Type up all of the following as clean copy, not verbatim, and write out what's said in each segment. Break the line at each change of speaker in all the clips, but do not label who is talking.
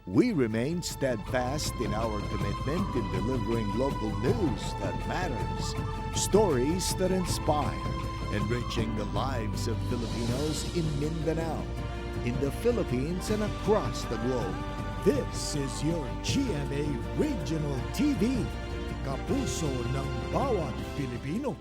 We remain steadfast in our commitment in delivering local news that matters, stories that inspire, enriching the lives of Filipinos in Mindanao, in the Philippines, and across the globe. This is your GMA Regional TV, kapuso ng bawat Pilipino.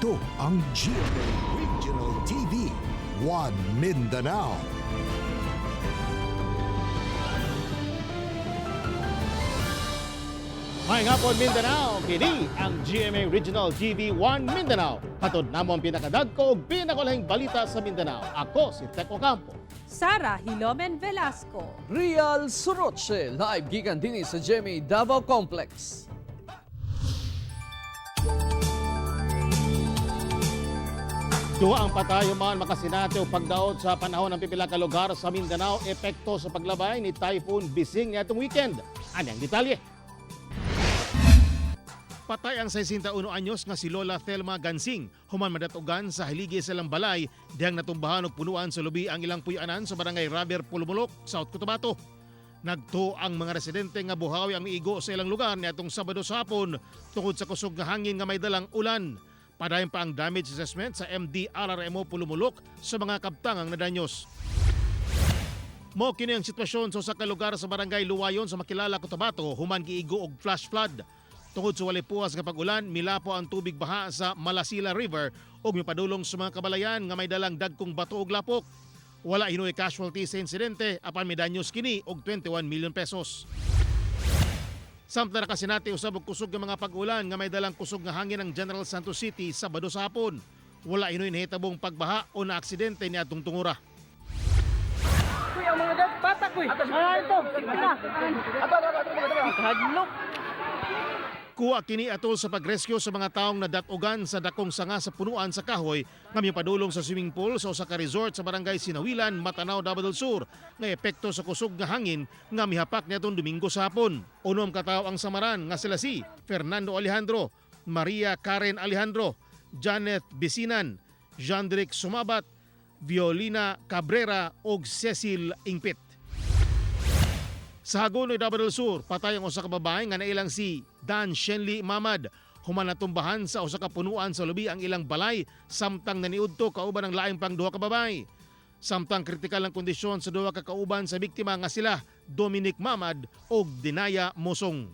Ito ang GMA Regional TV, One Mindanao.
Maayong hapon, Mindanao, kini ang GMA Regional TV 1 Mindanao. Hatod namo ang pinakadagko ug pinakalahing balita sa Mindanao. Ako si Teko Campo.
Sara Hilomen Velasco.
Real Suroche, live gikan dinhi sa GMA Davao Complex.
Duha ang patay human makasinati og pagdaot sa panahon ng pipila ka lugar sa Mindanao, epekto sa paglabay ni Typhoon Bising niadtong weekend. Ani ang detalye. Patay ang 61 anyos nga si Lola Thelma Gansing human madatugan sa haligi sa ilang balay dihang natumbahan og punuan sa lubi ang ilang puy-anan sa barangay Raber, Polomolok, South Cotabato. Nagtuo ang mga residente nga buhawi ang miigo sa ilang lugar niadtong Sabado sa hapon tungod sa kusog nga hangin nga may dalang ulan. Padayon pa ang damage assessment sa MDRRMO Polomolok sa mga kabtangang nadanyos. Mao kini ang sitwasyon sa usa ka lugar sa barangay Luwayon sa Makilala, Cotabato human giigo og flash flood. Tungod sa walay puwas nga pag-ulan, milapo ang tubig baha sa Malasila River ug mipadulong sa mga kabalayan nga may dalang dagkong bato ug lapok. Wala hinuoy casualty sa insidente apan midanyos kini og 21 million pesos. Samtang nakasinati usab og kusog nga mga pag-ulan nga may dalang kusog nga hangin ang General Santos City Sabado sa hapon. Wala hinuoy nahitabong pagbaha o naaksidente niadtong tungura.
Kuy, ang mga dad, bata kuy. Ah, ito. Ito. Hadlok.
Kuha kini atol sa pagrescue sa mga taong nadatugan sa dakong sanga sa punuan sa kahoy nga mipadulong sa swimming pool sa usa ka resort sa barangay Sinawilan, Matanao, Davao del Sur nga epekto sa kusog nga hangin nga mihapak niadtong Domingo sa hapon. Unom ka tawo ang samaran nga sila si Fernando Alejandro, Maria Karen Alejandro, Janet Bisinan, Jandrick Sumabat, Violina Cabrera ug Cecil Ingpit. Sa Hagonoy, Davao del Sur, patay ang usa ka babae nga nailang si Dan Shenley Mamad. Human natumbahan sa usa ka punuan sa lubi ang ilang balay samtang naniudto kauban ang laing pang duha ka babae. Samtang kritikal ang kondisyon sa duha ka kauban sa biktima nga sila Dominic Mamad ug Dinaya Mosong.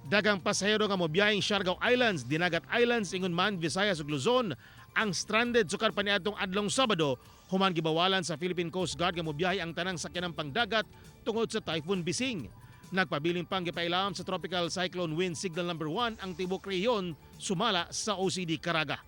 Dagang pasahero nga mobiyaheng Siargao Islands, Dinagat Islands, ingon man Visayas ug Luzon ang stranded sukar pa niadtong adlong Sabado human gibawalan sa Philippine Coast Guard nga mobiyahe ang tanang sakyanang pangdagat tungod sa Typhoon Bising. Nagpabilin pang gipailam sa Tropical Cyclone Wind Signal number 1 ang tibok rehiyon sumala sa OCD Caraga.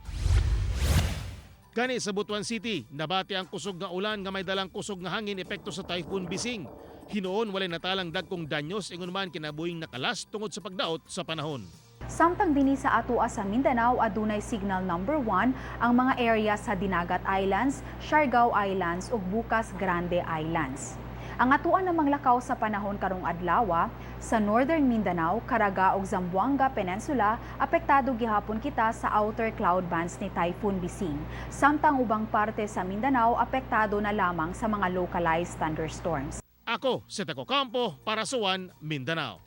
Gani sa Butuan City, nabati ang kusog nga ulan nga may dalang kusog nga hangin epekto sa Typhoon Bising. Hinuon walay natalang dagkong danyos ingon man kinabuhing nakalas tungod sa pagdaot sa panahon.
Samtang dinhi sa atoa sa Mindanao adunay signal number 1 ang mga area sa Dinagat Islands, Siargao Islands ug Bucas Grande Islands. Ang atoa namang lakaw sa panahon karong adlaw sa Northern Mindanao, Caraga ug Zamboanga Peninsula, apektado gihapon kita sa outer cloud bands ni Typhoon Bising. Samtang ubang parte sa Mindanao apektado na lamang sa mga localized thunderstorms.
Ako si Teco Campo para sa One Mindanao.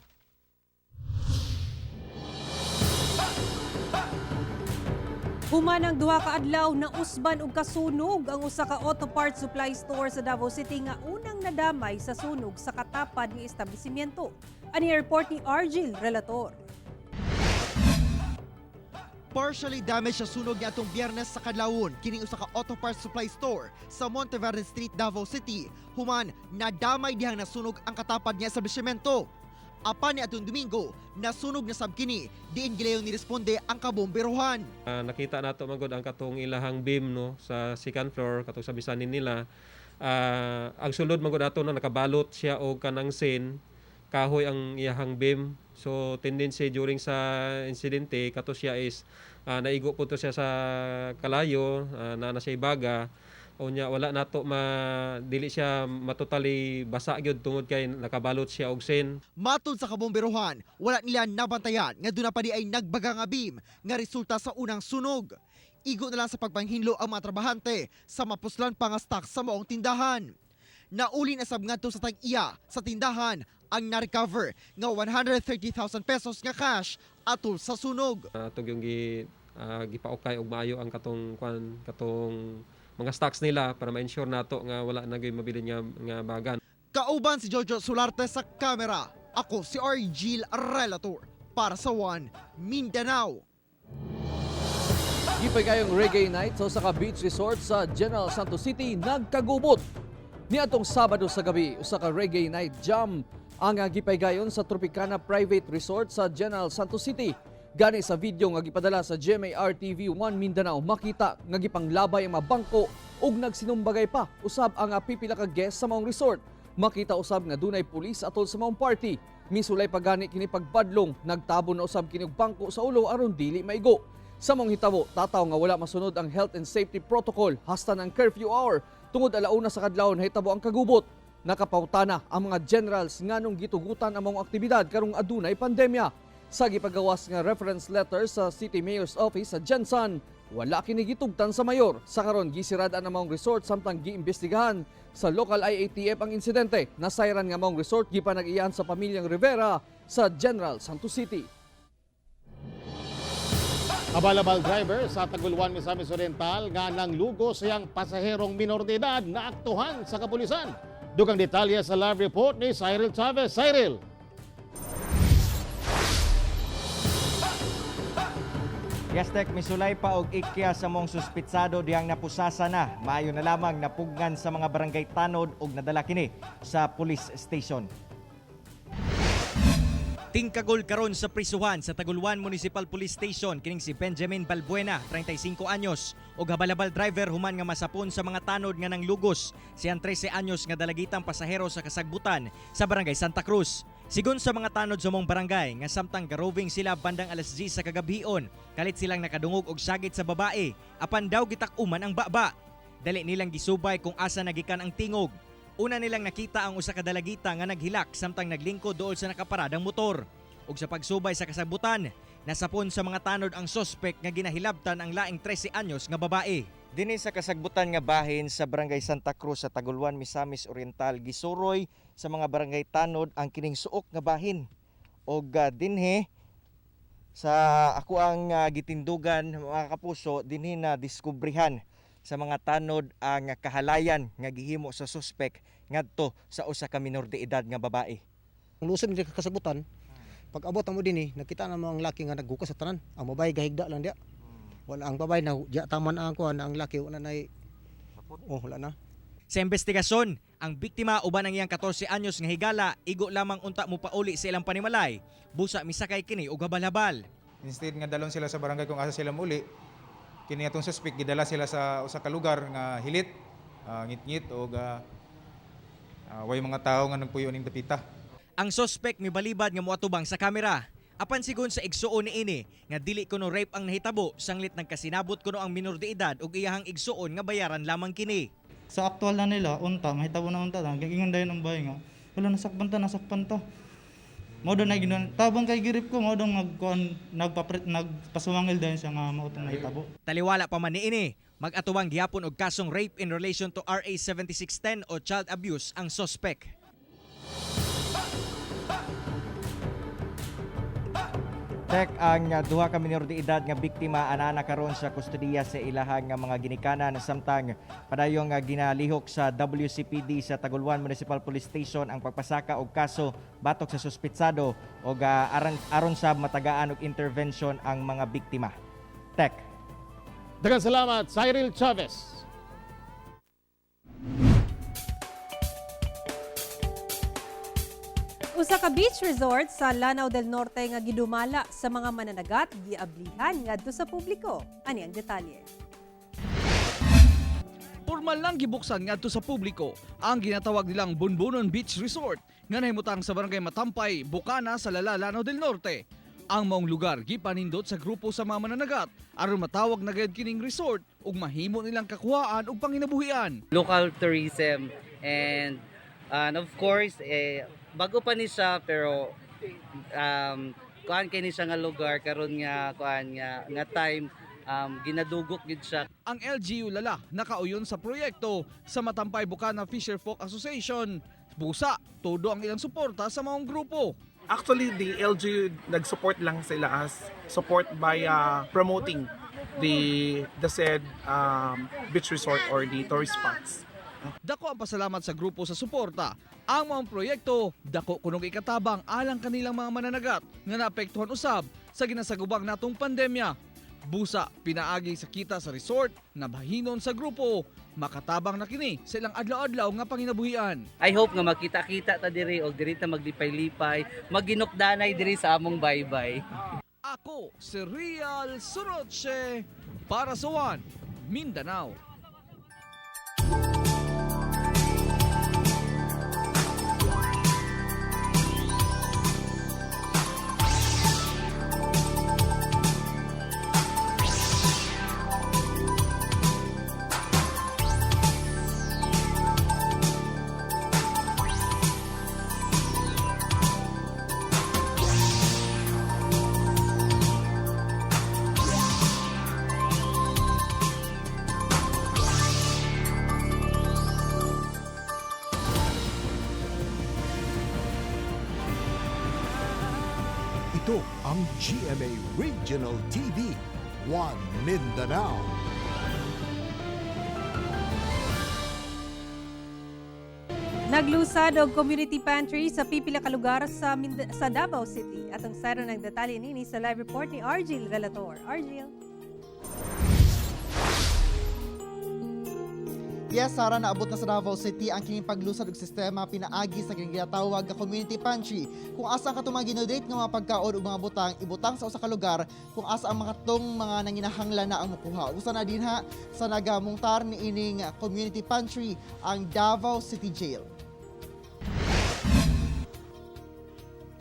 Human ang duha ka adlaw na usban og kasunog ang usa ka auto parts supply store sa Davao City nga unang nadamay sa sunog sa katapad nga establishmento. Ani report ni Argil Relator.
Partially damaged sa sunog niadtong Biyernes sa kadlawon kining usa ka auto parts supply store sa Monteverde Street, Davao City. Human nadamay dihang nasunog ang katapad nga establishmento. Apan niadtong Domingo, nasunog na sab kini, diin gilayon ni responde ang kabomberohan.
Nakita nato magod ang katong ilahang beam, no, sa second floor katong sa bisanin nila. Ang sulod magod ato, no, nakabalot siya og kanang sin kahoy ang iyahang beam. So tendency during sa insidente kato siya is naigo po to siya sa kalayo, naa na siya ibaga. Unya wala nato ma dili siya matotally basa gyud tungod kay nakabalot siya og sin.
Matod sa kabomberohan, wala nila nabantayan nga duna pa di ay nagbaga nga beam nga resulta sa unang sunog. Igo na lang sa pagpanghinlo ang mga trabahante sa mapuslan pa nga stock sa maong tindahan. Nauli na sab ngadto sa tag-iya sa tindahan ang na-recover nga 130,000 pesos nga cash atol sa sunog.
Atong yung gipaukay og maayo ang katong kwan, katong mga stocks nila para ma-ensure nato nga wala na gyud mabilin nga bagan.
Kauban si Jojo Solarte sa kamera. Ako si Argil Relator para sa One Mindanao.
Gipay kayong reggae night sa usa ka beach resort sa General Santos City nagkagubot. Niadtong Sabado sa gabi, usa ka reggae night jam ang gipaygayon sa Tropicana Private Resort sa General Santos City. Gani sa video nga gipadala sa GMA RTV 1 Mindanao, makita nga gipanglabay ang mga bangko ug nagsinumbagay pa usab ang pipila ka guest sa maong resort. Makita usab nga dunay pulis atol sa maong party. Misulay pa gani kini pagbadlong, nagtabon na usab kini og bangko sa ulo aron dili maigo. Sa maong hitabo, tataw nga wala masunod ang health and safety protocol hasta ng curfew hour tungod alauna sa kadlawon nahitabo ang kagubot. Nakapautana ang mga generals nganong gitugutan ang maong aktibidad karong adunay pandemya. Sa gipagawas nga reference letter sa City Mayor's Office sa GenSan, wala kini gitugtan sa mayor. Sa karon gisirad ang maong resort samtang giimbestigahan sa local IATF ang insidente. Nasayran nga maong resort gipanag-iyahan sa pamilyang Rivera sa General Santos City.
Abalabal driver sa Taguluan, Misamis Oriental nga nanglugo sa iyang pasaherong minor de edad na aktuhan sa kapulisan. Dugang detalye sa live report ni Cyril Chavez. Cyril!
Yes, Tek, misulay pa og ikya sa mong suspitsado dihang napusasa na. Maayo na lamang napugnan sa mga barangay tanod og nadala kini sa police station. Tingkagol karon sa prisuhan sa Taguluan Municipal Police Station kining si Benjamin Balbuena, 35 anyos, og habalabal driver human nga masapon sa mga tanod nga nanglugos siyang 13 anyos nga dalagitang pasahero sa kasagbutan sa barangay Santa Cruz. Sigon sa mga tanod sa mong barangay nga samtang garoving sila bandang alas 10 sa kagabhion, kalit silang nakadungog og sagit sa babae, apan daw gitak-uman ang baba. Dali nilang gisubay kung asa nagikan ang tingog. Una nilang nakita ang usa ka dalagita nga naghilak samtang naglingkod dool sa nakaparadang motor. Ug sa pagsubay sa kasabutan, nasapon sa mga tanod ang sospek nga ginahilabtan ang laing 13 anyos nga babae. Dinhi sa kasagbutan nga bahin sa Barangay Santa Cruz sa Taguluan, Misamis Oriental, gisuroy sa mga barangay tanod ang kining suok nga bahin. Og dinhi sa ako ang gitindugan, mga kapuso, dinhi na diskubrihan sa mga tanod ang kahalayan nga gihimo sa suspek ngadto sa usa ka minor de edad nga babae.
Ang lusod nga kasabutan, pag abot mo din eh, nakita na mo ang laki nga naghukas sa tanan. Ang babae gahigda lang diya. Wala ang babae na diya taman ang kuan, ang laki wala na. Oh, wala na.
Sa investigasyon, ang biktima uban ang iyang 14 anyos nga higala, igo lamang unta mo pauli sa ilang panimalay. Busa misakay kini og habal-habal.
Instead nga dalon sila sa barangay kung asa sila muli, kini atong suspect gidala sila sa usa ka lugar nga hilit, ngitngit og way mga tawo nga nagpuyo ning dapita.
Ang sospek mibalibad nga moatubang sa kamera. Apan sigon sa igsuon niini nga dili kuno rape ang nahitabo, sanglit nagkasinabot kuno ang minor de edad ug iyahang igsuon nga bayaran lamang kini.
Sa aktual na nila unta mahitabo na unta ta ingon dayon ang bahay nga wala, nasakpan ta, nasakpan ta. Mao daw na ginon tabang kay girip ko, mao daw nagkuan, nagpapret, nagpasumangil dayon siya nga mao tong nahitabo.
Taliwala pa man niini, mag-atubang gihapon og kasong rape in relation to RA 7610 o child abuse ang sospek. Tek, ang duha ka minor de edad nga biktima anaa karon sa kustodiya sa ilahang nga mga ginikanan, samtang padayong ginalihok sa WCPD sa Taguluan Municipal Police Station ang pagpasaka og kaso batok sa suspitsado og aron sa matagaan og intervention ang mga biktima. Tek.
Daghang salamat, Cyril Chavez.
Usa ka beach resort sa Lanao del Norte nga gidumala sa mga mananagat giablihan ngadto sa publiko. Ani ang detalye.
Formal lang gibuksan ngadto sa publiko ang ginatawag nilang Bunbunon Beach Resort nga nahimutang sa Barangay Matampay, Bukana sa Lala, Lanao del Norte. Ang maong lugar gipanindot sa grupo sa mga mananagat aron matawag na gayud kining resort ug mahimo nilang kakuhaan og panginabuhian.
Local tourism and of course, eh, bago pa ni siya, pero kuan kay ni siya nga lugar karon nga kuan nga nga time, ginadugok gid siya.
Ang LGU Lala nakauyon sa proyekto sa Matampay Bukana Fisher Folk Association. Busa, todo ang ilang suporta sa maong grupo.
Actually, the LGU nag-support lang sila as support by promoting the said beach resort or the tourist spots.
Dako ang pasalamat sa grupo sa suporta. Ang maong proyekto, dako kunog ikatabang alang kanilang mga mananagat nga naapektuhan usab sa ginasagubang natong pandemya. Busa, pinaagi sa kita sa resort, nabahinon sa grupo, makatabang na kini sa ilang adlaw-adlaw nga panginabuhian.
I hope nga makita-kita ta diri og diri ta maglipay-lipay, maginukdanay diri sa among baybay.
Ako si Real Soroche para sa One Mindanao.
Ito ang GMA Regional TV, One Mindanao.
Naglusad og community pantry sa pipila ka lugar sa Davao City. Atong sayro ng detalye nini sa live report ni Argil Relator. Argil.
Yes, Sara, naabot na sa Davao City ang kining paglusad og sistema pinaagi sa kining ginatawag nga community pantry, kung asa ang katong mga ginodate nga mga pagkaon ug mga butang ibutang sa usa ka lugar kung asa ang mga tong mga nanginahanglan na ang mokuha. Usa na dinha sa nagamungtar niining community pantry ang Davao City Jail.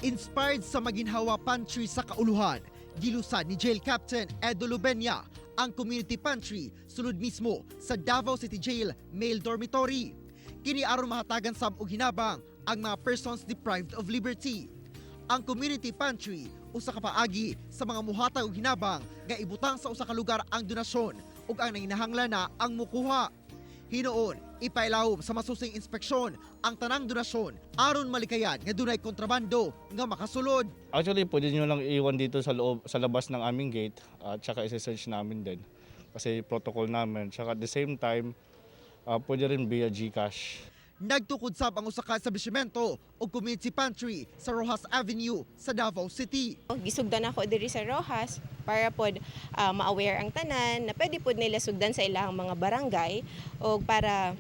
Inspired sa Maginhawa Pantry sa Kauluhan, gilusan ni Jail Captain Edo Lubenya ang community pantry sulod mismo sa Davao City Jail Male Dormitory. Kini aron mahatagan sab og hinabang ang mga persons deprived of liberty. Ang community pantry usa ka paagi sa mga muhatag og hinabang nga ibutang sa usa ka lugar ang donasyon ug ang nanginahanglan na ang mukuha. Hinuon, ipailawom sa masusing inspeksyon ang tanang donasyon aron malikayan nga dunay kontrabando nga makasulod.
Actually, pwede nyo lang iwan dito sa loob, sa labas ng aming gate at saka isa-search namin din. Kasi protocol namin. Tsaka at the same time, pwede rin via GCash.
Nagtukod sab ang usa ka establishmento og community pantry sa Roxas Avenue sa Davao City.
Gisugdan ako diri sa Roxas para pod ma-aware ang tanan na pwede pod nila sugdan sa ilang mga barangay o para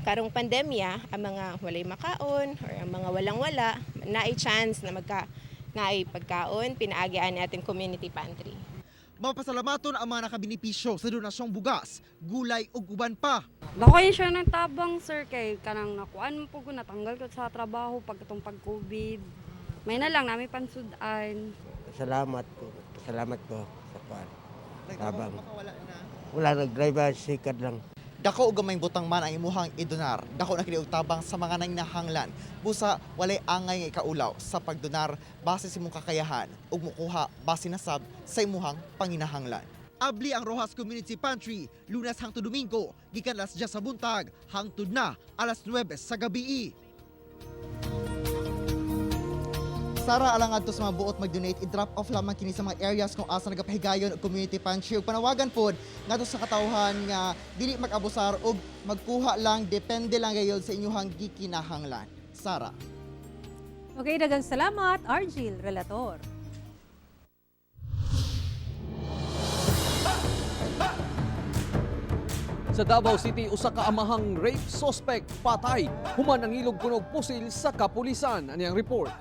karong pandemya ang mga walay makaon or ang mga walang-wala naay chance na magka naay pagkaon pinaagian natin community pantry.
Mapasalamaton ang mga nakabenepisyo sa donasyong bugas, gulay ug uban pa.
Dako yun siya ng tabang, sir, kay kanang nakuan po ko, natanggal ko sa trabaho pag itong pag-COVID. May na lang namin pansudan.
Salamat ko. Salamat ko sa kuan. Tabang. Wala, nag-driver, sikad lang.
Dako og gamay butang man ang imuhang idonar. Dako na kini og tabang sa mga nanginahanglan. Busa walay angay nga ikaulaw sa pagdonar base sa imong kakayahan ug mukuha base na sab sa imuhang panginahanglan. Abli ang Roxas Community Pantry Lunes hangtod Domingo gikan alas 10 sa buntag hangtod na alas 9 sa gabii. Sara, alang adto sa mga buot mag-donate, i-drop off lamang kini sa mga areas kung asa nagapahigayon og community pantry ug panawagan pod ngadto sa katawhan nga dili mag-abusar og magkuha lang, depende lang gayud sa inyuhang gikinahanglan. Sara.
Okay, daghang salamat, Argil Relator.
Sa Davao City, usa ka amahang rape suspect patay human ang ilog kunog pusil sa kapulisan. Ani ang report.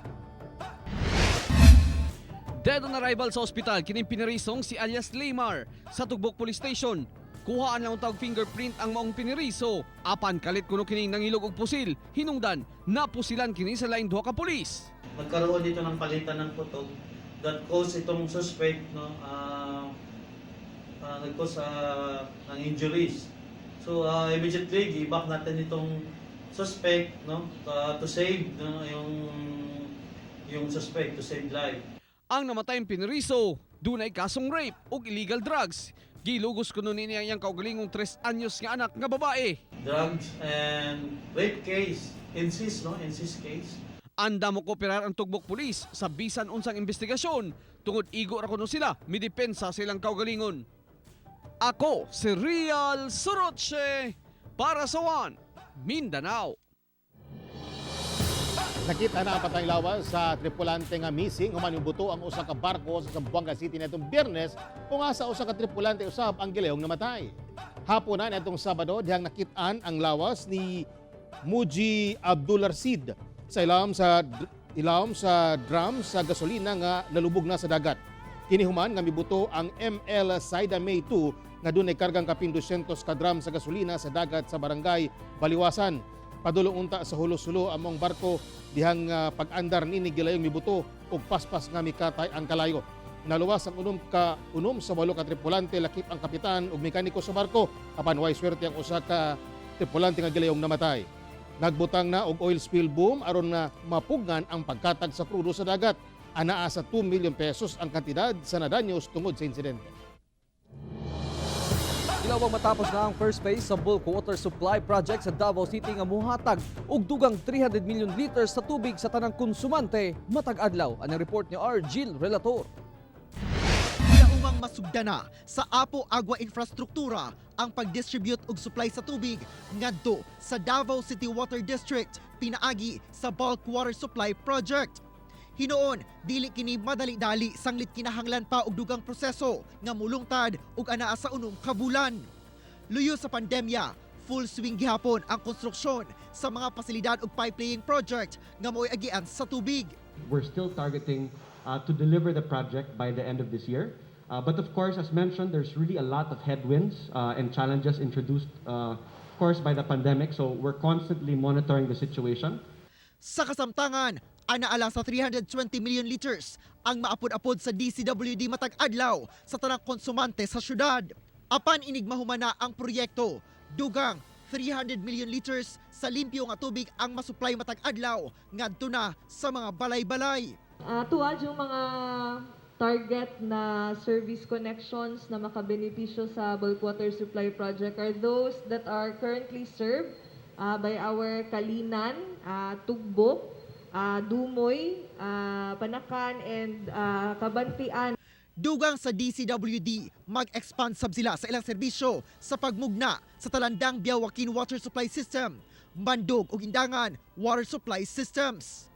Dead on arrival sa ospital kining pinirisong si alias Lemar sa Tugbok Police Station. Kuhaan lang tawag fingerprint ang maong piniriso. Apan kalit kuno kining nangilog og pusil. Hinungdan napusilan kini sa laing duha ka pulis.
Nagkaroon dito ng palitan ng putok that caused itong suspect, no, nag-cause ng injuries. So immediately gi-back natin itong suspect, no, to save, no, yung suspect, to save life.
Ang namatayang piniriso, dunay kasong rape ug illegal drugs. Gilugos kuno niya ang iyang kaugalingong 3 anyos nga anak nga babae.
Drugs and rape case, insist, no, insist case.
Anda mo kooperar ang Tugbok Police sa bisan unsang investigasyon tungod igo ra kuno sila midepensa sa ilang kaugalingon. Ako si Real Soroche para sa One Mindanao.
Nakita na ang patayng lawas sa tripulante nga missing human buto ang usa ka barko sa Zamboanga City nitong Biyernes kung asa usa ka tripulante usab ang gileyong namatay. Haponan nitong Sabado dihang nakit-an ang lawas ni Muji Abdularsid sa ilawom sa drum sa gasolina nga nalubog na sa dagat. Kini human nga mibuto ang ML Saida May 2 nga dunay kargang kapin 200 ka drum sa gasolina sa dagat sa barangay Baliwasan. Padulong unta sa Jolo-Sulu among barko dihang pag-andar nini gilayong mibuto ug paspas nga mikatay ang kalayo. Naluwas ang 6 sa 8 ka tripulante lakip ang kapitan ug mekaniko sa barko, apan way swerte ang usa ka tripulante nga gilayong namatay. Nagbutang na og oil spill boom aron na mapugnan ang pagkatag sa krudo sa dagat. Anaa sa 2 million pesos ang kantidad sa nadanyos tungod sa insidente.
Ilawang matapos na ang first phase sa bulk water supply project sa Davao City nga muhatag og dugang 300 million liters sa tubig sa tanang konsumante matag adlaw. Ang report ni R. Gil Relator.
Laumang masugdana sa Apo Agua Infrastruktura ang pag-distribute og supply sa tubig ngadto sa Davao City Water District pinaagi sa Bulk Water Supply Project. Hinuon, dili kini madali-dali sanglit kinahanglan pa og dugang proseso nga mulungtad og anaa sa 6 ka bulan. Luyo sa pandemya, full swing gihapon ang konstruksyon sa mga pasilidad ug pipe laying project nga mo'y agian sa tubig.
We're still targeting to deliver the project by the end of this year. But of course, as mentioned, there's really a lot of headwinds and challenges introduced, of course, by the pandemic. So we're constantly monitoring the situation.
Sa kasamtangan, anaa lang sa 320 million liters ang maapod-apod sa DCWD matag adlaw sa tanang konsumante sa syudad. Apan inig mahumana ang proyekto, dugang 300 million liters sa limpyo nga tubig ang masupply matag adlaw ngadto na sa mga balay-balay.
Tuwad yung mga target na service connections na makabenepisyo sa bulk water supply project are those that are currently served by our Calinan, Tugbok, Dumoy, Panacan, and Cabantian.
Dugang sa DCWD, mag-expand sab sila sa ilang serbisyo sa pagmugna sa Talandang Biawakin Water Supply System, Mandog ug Indangan Water Supply Systems.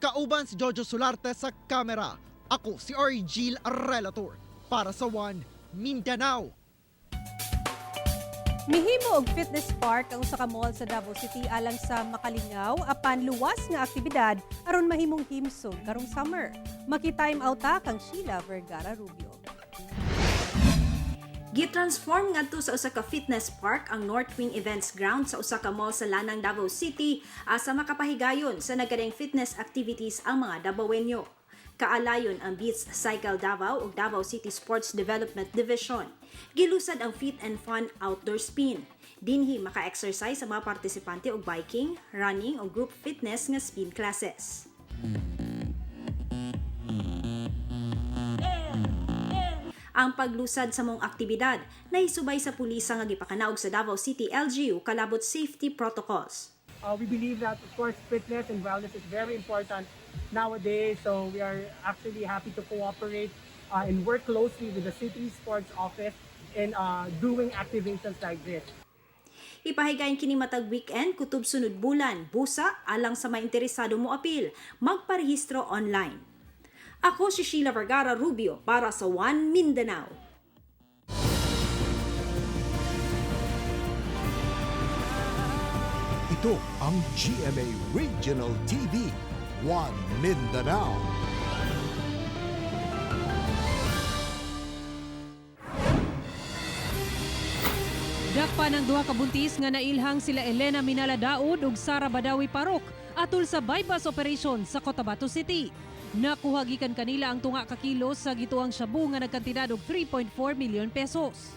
Kauban si Jojo Solarte sa kamera. Ako si Argil Relator para sa One Mindanao.
Mihimo og fitness park ang usa ka mall sa Davao City alang sa makalingaw apan luwas nga aktibidad aron mahimong himsog karong summer. Maki-time out ta kang Sheila Vergara Rubio.
Gitransform ngadto sa usa ka fitness park ang North Wing Events Ground sa usa ka mall sa Lanang, Davao City asa makapahigayon sa nagkadaiyang fitness activities ang mga Dabawenyo. Kaalayon ang Beats Cycle Davao ug Davao City Sports Development Division. Gilusad ang Fit and Fun Outdoor Spin. Dinhi maka-exercise sa mga partisipante og biking, running o group fitness nga spin classes. Ang paglusad sa maong aktibidad nahisubay sa pulisa nga gipakanaog sa Davao City LGU kalabot safety protocols.
We believe that, of course, fitness and wellness is very important nowadays. So we are actually happy to cooperate and work closely with the City Sports Office in doing activations like this.
Ipahigayon kini matag weekend kutob sunod bulan, busa alang sa mga interesado mo apil, magparehistro online. Ako si Sheila Vergara Rubio para sa One Mindanao.
Ito ang GMA Regional TV, One Mindanao.
Dakpa ng duha ka buntis nga nailhang sila Elena Minala Daud ug Sara Badawi Parok atol sa bypass operation sa Cotabato City. Nakuha gikan kanila ang tunga ka kilo sa gituang shabu nga nagkantidad og 3.4 milyon pesos.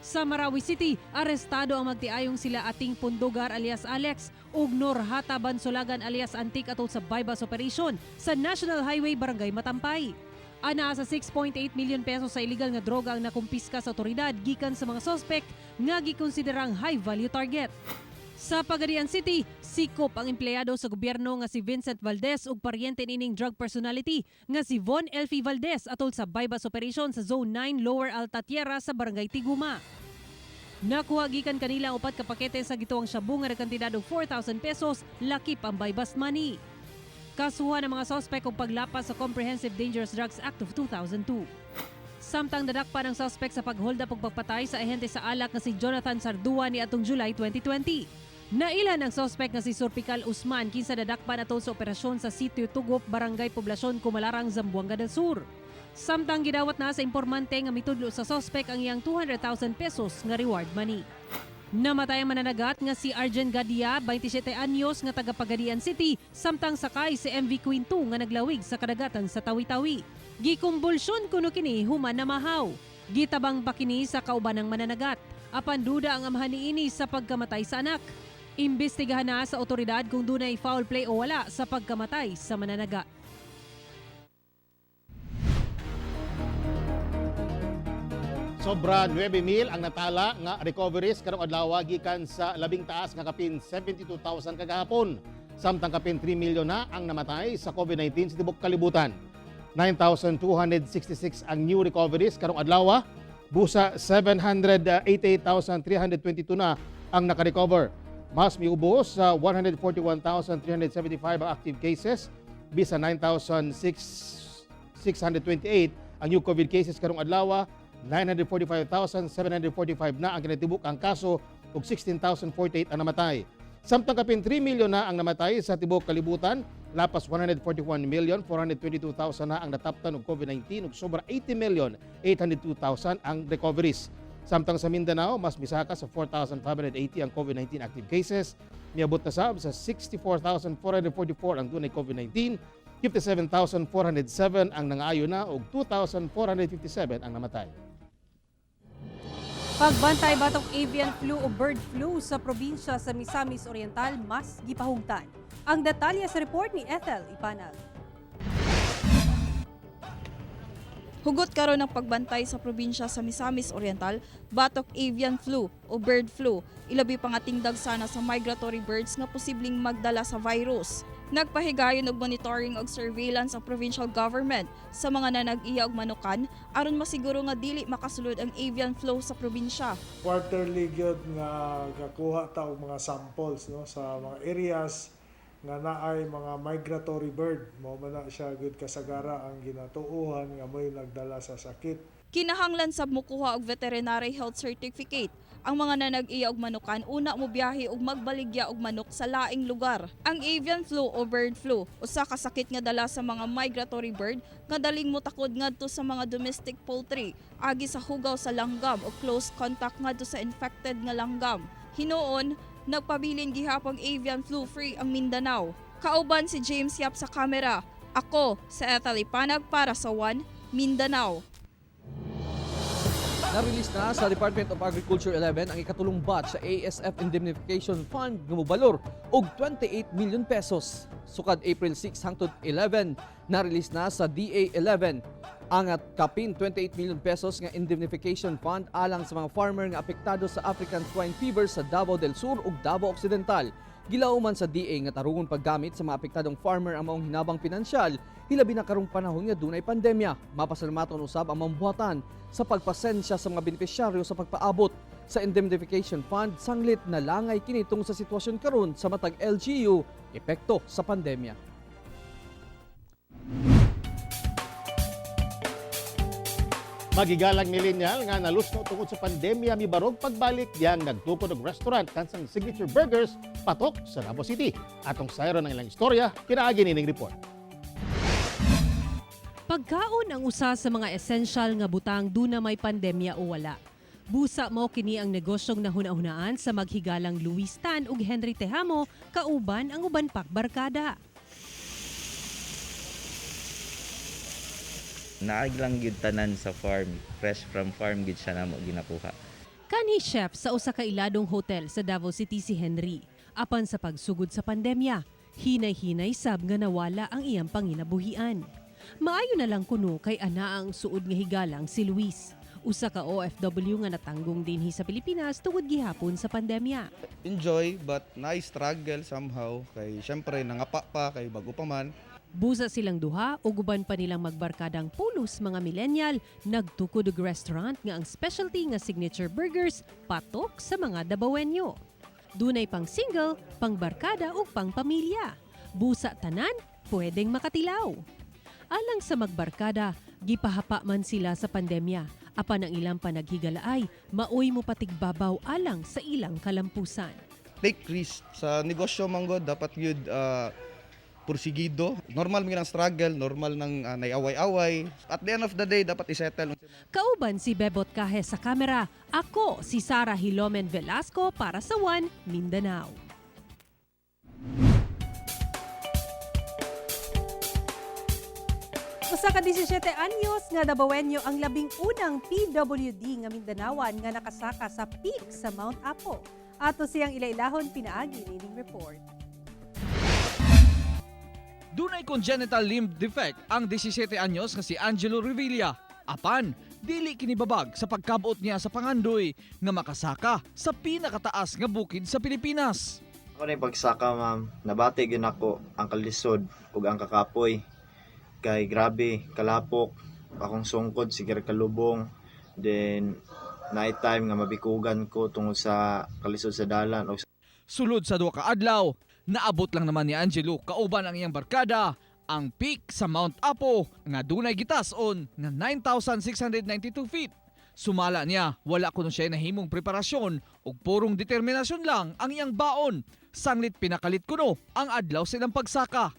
Sa Marawi City, arestado ang magtiayong sila Ating Pundugar alias Alex ug Norhata Bansolagan alias Antik atol sa bypass operation sa National Highway Barangay Matampay. Ana sa 6.8 milyon pesos sa illegal nga droga ang nakumpiska sa otoridad gikan sa mga sospek nga gikonsiderang high value target. Sa Pagadian City, sikop ang empleyado sa gobyerno nga si Vincent Valdez ug paryente nining drug personality nga si Von Elfie Valdez atol sa bypass operation sa Zone 9 Lower Alta Tierra sa Barangay Tiguma. Nakuha gikan kanila ang 4 ka pakete sa gituang shabu nga nagkantidad og 4,000 pesos lakip ang buy-bust money. Kasuhan ang mga sospek og paglapas sa Comprehensive Dangerous Drugs Act of 2002. Samtang dadakpan ang suspect sa pag-hold up ug pagpatay sa ahente sa alak nga si Jonathan Sardua ni atong July 2020. Nailan ang suspect nga si Surpical Usman kinsa dadakpan atol sa operasyon sa Sitio Tugop, Barangay Poblasyon, Kumalarang, Zamboanga del Sur. Samtang gidawat na sa informante nga mitudlo sa suspect ang iyang 200,000 pesos nga reward money. Namatay ang mananagat nga si Arjen Gadia, 27 anyos nga taga Pagadian City, samtang sakay si MV Queen 2 nga naglawig sa kadagatan sa Tawi-Tawi. Gikumbulsyon kuno kini human na mahaw. Gitabang pa kini sa kauban ng mananagat. Apan duda ang amahan niini sa pagkamatay sa anak. Imbestigahan na sa otoridad kung dunay foul play o wala sa pagkamatay sa mananagat.
Sobra 9,000 ang natala nga recoveries karong adlaw gikan sa labing taas nga kapin 72,000 kagahapon. Samtang kapin 3 milyon na ang namatay sa COVID-19 sa tibok kalibutan. 9,266 ang new recoveries karong adlaw, busa 788,322 na ang nakarecover. Mas miubos sa 141,375 ang active cases, bisa 9,628 ang new COVID cases karong adlaw. 945,745 na ang kinatibuk ang kaso ug 16,048 ang namatay. Samtang kapin 3 milyon na ang namatay sa tibok kalibutan, lapas 141,422,000 na ang nataptan og COVID-19 ug sobra 80,802,000 ang recoveries. Samtang sa Mindanao, mas misaka sa 4,580 ang COVID-19 active cases, miabot na sab sa 64,444 ang dunay COVID-19, 57,407 ang nangaayo na ug 2,457 ang namatay.
Pagbantay batok avian flu o bird flu sa probinsya sa Misamis Oriental mas gipahugtan. Ang detalye sa report ni Ethel Ipanag.
Hugot karon ang pagbantay sa probinsya sa Misamis Oriental batok avian flu o bird flu, ilabi pa nga tingdag sana sa migratory birds nga posibleng magdala sa virus. Nagpahigayon og monitoring og surveillance ang provincial government sa mga nanag-iya og manukan aron masiguro nga dili makasulod ang avian flu sa probinsya.
Quarterly gyud nga gakuha ta og mga samples, no, sa mga areas nga naay mga migratory bird. Mao man na siya gyud kasagara ang ginatuohan nga mo'y nagdala sa sakit.
Kinahanglan sab mokuha og veterinary health certificate ang mga nanag-iya og manukan una mo biyahe og magbaligya og manok sa laing lugar. Ang avian flu o bird flu usa ka sakit nga dala sa mga migratory bird nga daling motakod ngadto sa mga domestic poultry agi sa hugaw sa langgam o close contact ngadto sa infected nga langgam. Hinuon, nagpabilin gihapong avian flu free ang Mindanao. Kauban si James Yap sa kamera. Ako sa Ethel Ipanag para sa One Mindanao.
Na-release na sa Department of Agriculture 11 ang ikatulong batch sa ASF Indemnification Fund nga mobalor og 28 million pesos. Sukad April 6 hangtod 11, na-release na sa DA 11 ang at kapin 28 million pesos nga indemnification fund alang sa mga farmer nga apektado sa African swine fever sa Davao del Sur ug Davao Occidental. Gilauman sa DA nga tarungon paggamit sa mga apektadong farmer ang maong hinabang pinansyal, hilabi na karong panahon nga dunay pandemya. Mapasalamaton usab ang mambuhatan sa pagpasensya sa mga benepisyaryo sa pagpaabot sa indemnification fund sanglit na langay kini tungod sa sitwasyon karon sa matag LGU epekto sa pandemya.
Magigalang millennial nga nalusno tungod sa pandemya mibarog pagbalik diyang nagtukod og restaurant kansang Signature Burgers patok sa Davao City. Atong sayron ang ilang istorya kinaagi nining report.
Pagkaon ang usa sa mga essential nga butang duna may pandemya o wala. Busa mao kini ang negosyong nahuna-hunaan sa maghigalang Luis Tan ug Henry Tejamo kauban ang uban pak barkada.
Naag lang gyud tanan sa farm, fresh from farm gyud siya namo ginakuha.
Kanhi chef sa usa ka iladong hotel sa Davao City si Henry. Apan sa pagsugod sa pandemya, hinay-hinay sab nga nawala ang iyang panginabuhian. Maayo na lang kuno kay ana ang suod nga higalang si Luis. Usa ka OFW nga natanggong dinhi sa Pilipinas tungod gihapon sa pandemya.
Enjoy but na struggle somehow kay syempre nangapa pa kay bago pa man.
Busa silang duha ug uban pa nilang magbarkadang pulos mga millennial nagtukod og restaurant nga ang specialty nga Signature Burgers patok sa mga Dabawenyo. Dunay pang single, pang barkada ug pang pamilya. Busa tanan, pwedeng makatilaw. Alang sa magbarkada, gipahapa man sila sa pandemya. Apan ang ilang panaghigalaay, maoy mo patigbabaw alang sa ilang kalampusan.
Take risk sa negosyo man gud, dapat gyud pursigido. Normal man ang struggle, normal nang naiaway-away. At the end of the day, dapat isettle.
Kauban si Bebot Kahe sa kamera. Ako si Sara Hilomen Velasco para sa One Mindanao. Usa ka 17 anyos nga Dabawenyo ang 11 na PWD nga Mindanawan nga nakasaka sa peak sa Mount Apo. Ato siyang ilailahon pinaagi nining report.
Dunay congenital limb defect ang 17 anyos nga si Angelo Revilla. Apan, dili kinibabag sa pagkabot niya sa pangandoy nga makasaka sa pinakataas nga bukid sa Pilipinas.
Ako na yung pagsaka, ma'am. Nabati gyud nako ang kalisod ug ang kakapoy. Kay grabe, kalapok, akong sungkod, sige kalubong. Then, night time nga mabikugan ko tungod sa kalisod sa dalan. Og
Sulod sa 2 ka adlaw, naabot lang naman ni Angelo kauban ang iyang barkada ang peak sa Mount Apo nga dunay gitas-on nga 9,692 feet. Sumala niya, wala kuno siya nahimong preparasyon ug purong determinasyon lang ang iyang baon. Sanglit pinakalit kuno ang adlaw sa ilang pagsaka.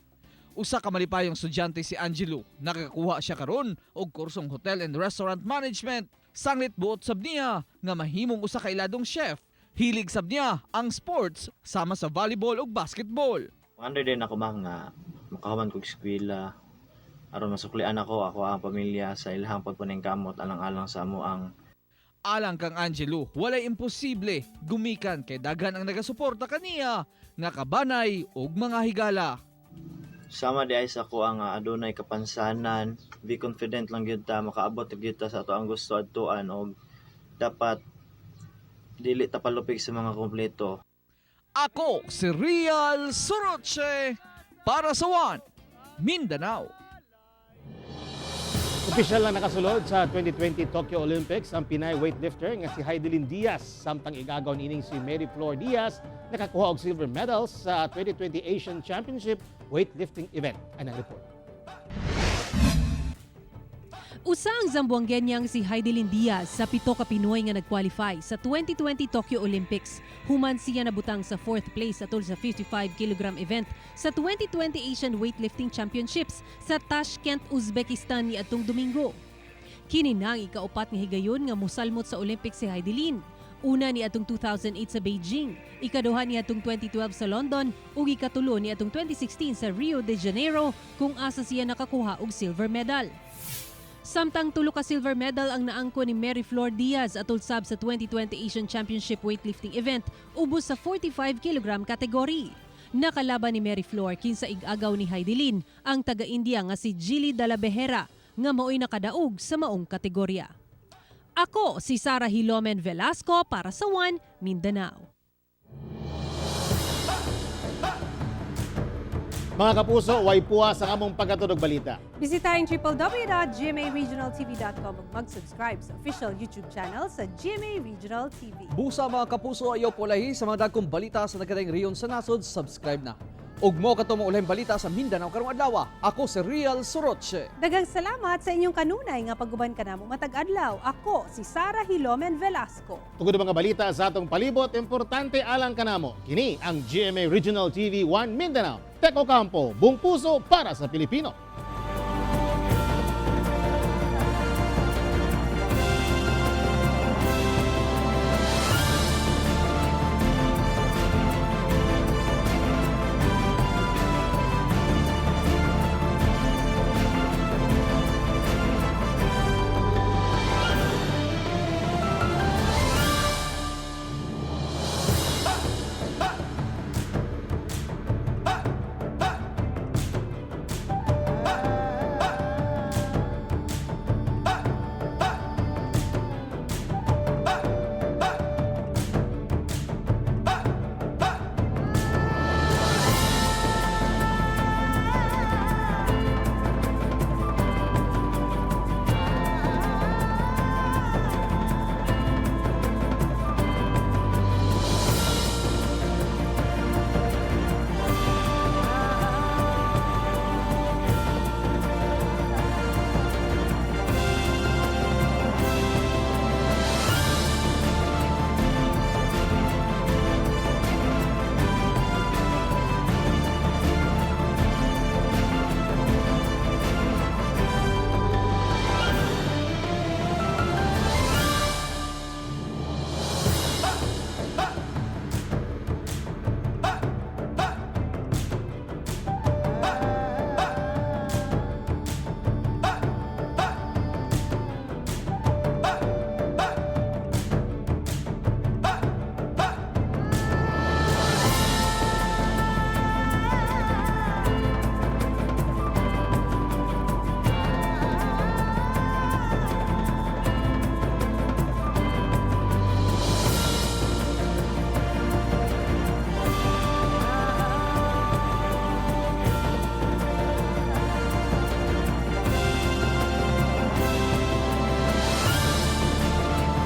Usa ka malipayong estudyante si Angelo. Nakakuha siya karon og kursong Hotel and Restaurant Management. Sanglit buot sab niya nga mahimong usa ka iladong chef. Hilig sab niya ang sports sama sa volleyball ug basketball.
Wonder din ako, ma'am, nga makahuman kog eskwela aron masuklian ako ako ang pamilya sa ilahang pagpaningkamot alang-alang sa amo ang
Alang kang Angelo, walay imposible gumikan kay daghan ang nagasuporta kaniya nga kabanay ug mga higala.
Sama di ay sa ako ang adunay kapansanan, be confident lang gyud ta, makaabot gyud ta sa ato ang gusto adtuan og dapat dili ta palupig sa mga kompleto.
Ako si Real Soroche para sa One Mindanao.
Opisyal lang nakasulod sa 2020 Tokyo Olympics ang Pinay weightlifter nga si Hidilyn Diaz, samtang igagaw nining si Mary Flor Diaz nakakuha og silver medals sa 2020 Asian Championship weightlifting event. Anang report.
Usa ang Zamboangueñang si Hidilyn Diaz sa 7 ka Pinoy nga nag-qualify sa 2020 Tokyo Olympics. Human siya nabutang sa fourth place atol sa 55 kg event sa 2020 Asian Weightlifting Championships sa Tashkent, Uzbekistan niadtong Domingo. Kini na ang ikaupat nga higayon nga musalmot sa Olympics si Hidilyn. Una niadtong 2008 sa Beijing, ikaduha niadtong 2012 sa London ug ikatulo niadtong 2016 sa Rio de Janeiro kung asa siya nakakuha og silver medal. Samtang 3 ka silver medal ang naangko ni Mary Flor Diaz atol sab sa 2020 Asian Championship weightlifting event ubos sa 45 kg category. Nakalaban ni Mary Flor kinsa ig-agaw ni Hidilyn ang taga-India nga si Jhilli Dalabehera nga maoy nakadaog sa maong kategorya. Ako si Sara Hilomen Velasco para sa One Mindanao.
Mga kapuso, way puwas ang among paghatod og balita.
Bisitahin www.gmaregionaltv.com ug mag-subscribe sa official YouTube channel sa GMA Regional TV.
Busa, mga kapuso, ayaw pulahi sa mga dagkong balita sa nagkadaiyang rehiyon sa nasod, subscribe na. Ug mo kato mo ulahing balita sa Mindanao karong adlaw. Ako si Real Soroche.
Daghang salamat sa inyong kanunay nga pag-uban kanamo matag adlaw. Ako si Sara Hilomen Velasco.
Tugod ang mga balita sa atong palibot, importante alang kanamo. Kini ang GMA Regional TV 1 Mindanao. Tek Ocampo, buong puso para sa Pilipino.